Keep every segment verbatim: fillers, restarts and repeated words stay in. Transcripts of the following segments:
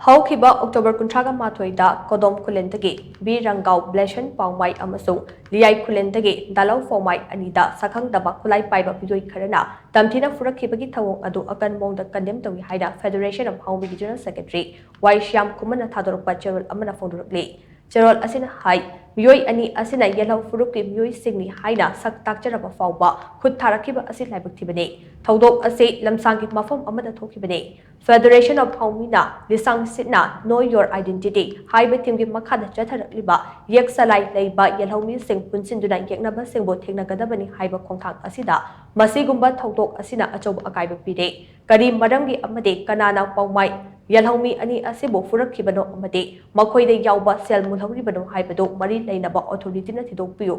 ꯍꯧꯈꯤꯕ ꯑꯣꯛꯇꯣꯕꯔ ꯀꯨꯟꯊ꯭ꯔꯥꯒ ꯃꯥꯊꯣꯏꯗ ꯀꯣꯗꯣꯝ ꯈꯨꯂꯦꯟꯗꯒꯤ ꯕꯤ ꯔꯪꯒꯥꯎ ꯕ꯭ꯂꯦꯁꯟ ꯄꯥꯎꯃꯥꯏ ꯑꯃꯁꯨꯡ ꯂꯤꯌꯥꯏ ꯈꯨꯂꯦꯟꯗꯒꯤ ꯗꯥꯂꯧ ꯄꯥꯎꯃꯥꯏ ꯑꯅꯤꯗ ꯁꯛꯈꯪꯗꯕ ꯈꯨꯠꯂꯥꯏ ꯄꯥꯏꯕ ꯃꯤꯑꯣꯏ ꯈꯔꯅ ꯇꯝꯊꯤꯅ ꯐꯨꯔꯛꯈꯤꯕꯒꯤ ꯊꯧꯑꯣꯡ ꯑꯗꯨ ꯑꯀꯟꯕ ꯃꯑꯣꯡꯗ ꯀꯟꯗꯦꯝ ꯇꯧꯏ ꯍꯥꯏꯅ Federation of Haomi General Secretary ꯋꯥꯏ ꯁ꯭ꯌꯥꯝ ꯀꯨꯃꯥꯔꯅ ꯊꯥꯗꯣꯔꯛꯄ ꯆꯦꯔꯣꯜ ꯑꯃꯅ ꯐꯣꯡꯗꯣꯔꯛꯂꯤ꯫ ꯆꯦꯔꯣꯜ ꯑꯁꯤꯅ ꯍꯥꯏ, ꯃꯤꯑꯣꯏ ꯑꯅꯤ ꯑꯁꯤꯅ ꯌꯦꯜꯍꯧ ꯐꯨꯔꯨꯞꯀꯤ ꯃꯤꯑꯣꯏꯁꯤꯡꯅꯤ ꯍꯥꯏꯅ ꯁꯛ ꯇꯥꯛꯆꯔꯕ ꯐꯥꯎꯕ ꯈꯨꯠ ꯊꯥꯔꯛꯈꯤꯕ ꯑꯁꯤ ꯂꯥꯏꯕꯛ ꯊꯤꯕꯅꯤ꯫ ꯊꯧꯗꯣꯛ ꯑꯁꯤ ꯂꯝꯁꯥꯡꯒꯤ ꯃꯐꯝ ꯑꯃꯗ ꯊꯣꯛꯈꯤꯕꯅꯤ꯫ Federation of Haomiꯅ ꯂꯤꯁꯥꯡ ꯁꯤꯠꯅ Know Your Identity ꯍꯥꯏꯕ ꯊꯤꯝꯒꯤ ꯃꯈꯥꯗ ꯆꯠꯊꯔꯛꯂꯤꯕ ꯌꯦꯛ ꯆꯂꯥꯏ ꯂꯩꯕ ꯌꯦꯜꯍꯧꯃꯤꯁꯤꯡ ꯄꯨꯟꯁꯤꯟꯗꯨꯅ ꯌꯦꯛꯅꯕꯁꯤꯡꯕꯨ ꯊꯦꯡꯅꯒꯗꯕꯅꯤ ꯍꯥꯏꯕ ꯈꯣꯡꯊꯥꯡ ꯑꯁꯤꯗ ꯃꯁꯤꯒꯨꯝꯕ ꯊꯧꯗꯣꯛ ꯑꯁꯤꯅ ꯑꯆꯧꯕ ꯑꯀꯥꯏꯕ ꯄꯤꯔꯦ꯫ ꯀꯔꯤ ꯃꯔꯝꯒꯤ ꯑꯃꯗꯤ ꯀꯅꯥꯅ ꯄꯥꯎꯃꯥꯏ ꯌꯦꯜꯍꯧꯃꯤ ꯑꯅꯤ ꯑꯁꯤꯕꯨ ꯐꯨꯔꯛꯈꯤꯕꯅꯣ ꯑꯃꯗꯤ ꯃꯈꯣꯏꯗ ꯌꯥꯎꯕ ꯁꯦꯜ ꯃꯨꯜꯍꯧꯔꯤꯕꯅꯣ ꯍꯥꯏꯕꯗꯨ ꯃꯔꯤ ꯂꯩꯅꯕ ꯑꯣꯊꯣꯔꯤꯇꯤꯅ ꯊꯤꯗꯣꯛꯄꯤꯌꯨ꯫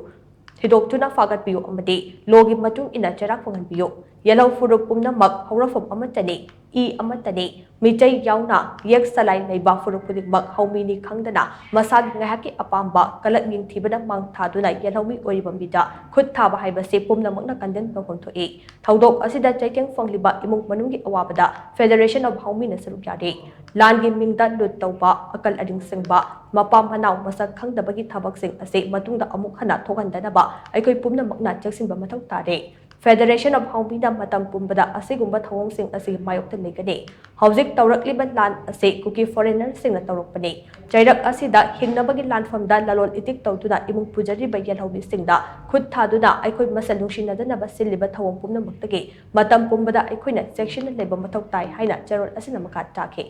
ꯊꯤꯗꯣꯛꯇꯨꯅ ꯐꯥꯒꯠꯄꯤꯌꯨ ꯑꯃꯗꯤ ꯂꯣꯒꯤ ꯃꯇꯨꯡ ꯏꯟꯅ ꯆꯩꯔꯥꯛ ꯐꯪꯍꯟꯕꯤꯌꯨ꯫ ꯌꯦꯜꯍꯧ ꯐꯨꯔꯨꯞ ꯄꯨꯝꯅꯃꯛ ꯍꯧꯔꯛꯐꯝ ꯑꯃꯠꯇꯅꯤ, ꯏ ꯑꯃꯠꯇꯅꯤ꯫ ꯃꯤꯇꯩ ꯌꯥꯎꯅ ꯌꯦꯛ ꯆꯂꯥꯏ ꯂꯩꯕ ꯐꯨꯔꯨꯞ ꯈꯨꯗꯤꯡꯃꯛ ꯍꯧꯃꯤꯅꯤ ꯈꯪꯗꯅ ꯃꯁꯥꯒꯤ ꯉꯥꯏꯍꯥꯛꯀꯤ ꯑꯄꯥꯝꯕ ꯀꯂꯛ ꯌꯦꯡꯊꯤꯕꯗ ꯃꯥꯡ ꯊꯥꯗꯨꯅ ꯌꯦꯜꯍꯧꯃꯤ ꯑꯣꯏꯔꯤꯕ ꯃꯤꯗ ꯈꯨꯠ ꯊꯥꯕ ꯍꯥꯏꯕꯁꯤ ꯄꯨꯝꯅꯃꯛꯅ ꯀꯟꯗꯦꯝ ꯇꯧꯐꯝ ꯊꯣꯛꯏ꯫ ꯊꯧꯗꯣꯛ ꯑꯁꯤꯗ ꯆꯩꯊꯦꯡ ꯐꯪꯂꯤꯕ ꯏꯃꯨꯡ ꯃꯅꯨꯡꯒꯤ ꯑꯋꯥꯕꯗ Federation of Haomiꯅ ꯁꯔꯨꯛ ꯌꯥꯔꯤ꯫ ꯂꯥꯟꯒꯤ ꯃꯤꯡꯗ ꯂꯨꯠ ꯇꯧꯕ, ꯑꯀꯜ ꯑꯔꯤꯡ ꯁꯦꯡꯕ, ꯃꯄꯥ ꯃꯅꯥꯎ ꯃꯁꯛ ꯈꯪꯗꯕꯒꯤ ꯊꯕꯛꯁꯤꯡ ꯑꯁꯤ ꯃꯇꯨꯡꯗ ꯑꯃꯨꯛ ꯍꯟꯅ ꯊꯣꯛꯍꯟꯗꯅꯕ ꯑꯩꯈꯣꯏ ꯄꯨꯝꯅꯃꯛꯅ ꯆꯦꯛꯁꯤꯟꯕ ꯃꯊꯧ ꯇꯥꯔꯦ꯫ Federation of Haomiꯅ ꯃꯇꯝ ꯄꯨꯝꯕꯗ ꯑꯁꯤꯒꯨꯝꯕ ꯊꯧꯑꯣꯡꯁꯤꯡ ꯑꯁꯤꯒꯤ ꯃꯥꯌꯣꯛꯇ ꯂꯩꯒꯅꯤ꯫ ꯍꯧꯖꯤꯛ ꯇꯧꯔꯛꯂꯤꯕ ꯂꯥꯟ ꯑꯁꯤ ꯀꯨꯀꯤ foreignerꯁꯤꯡꯅ ꯇꯧꯔꯛꯄꯅꯤ꯫ ꯆꯩꯔꯛ ꯑꯁꯤꯗ ꯍꯤꯡꯅꯕꯒꯤ ꯂꯥꯟꯐꯝꯗ ꯂꯂꯣꯟ ꯏꯇꯤꯛ ꯇꯧꯗꯨꯅ ꯏꯃꯨꯡ ꯄꯨꯖꯔꯤꯕ ꯌꯦꯜꯍꯧꯃꯤꯁꯤꯡꯗ ꯈꯨꯠ ꯊꯥꯗꯨꯅ ꯑꯩꯈꯣꯏ ꯃꯁꯦꯜ ꯅꯨꯡꯁꯤꯅꯗꯅꯕ ꯁꯤꯜꯂꯤꯕ ꯊꯧꯑꯣꯡ ꯄꯨꯝꯅꯃꯛꯇꯒꯤ ꯃꯇꯝ ꯄꯨꯝꯕꯗ ꯑꯩꯈꯣꯏꯅ ꯆꯦꯛꯁꯤꯟꯅ ꯂꯩꯕ ꯃꯊꯧ ꯇꯥꯏ ꯍꯥꯏꯅ ꯆꯦꯔꯣꯜ ꯑꯁꯤꯅ ꯃꯈꯥ ꯇꯥꯈꯤ꯫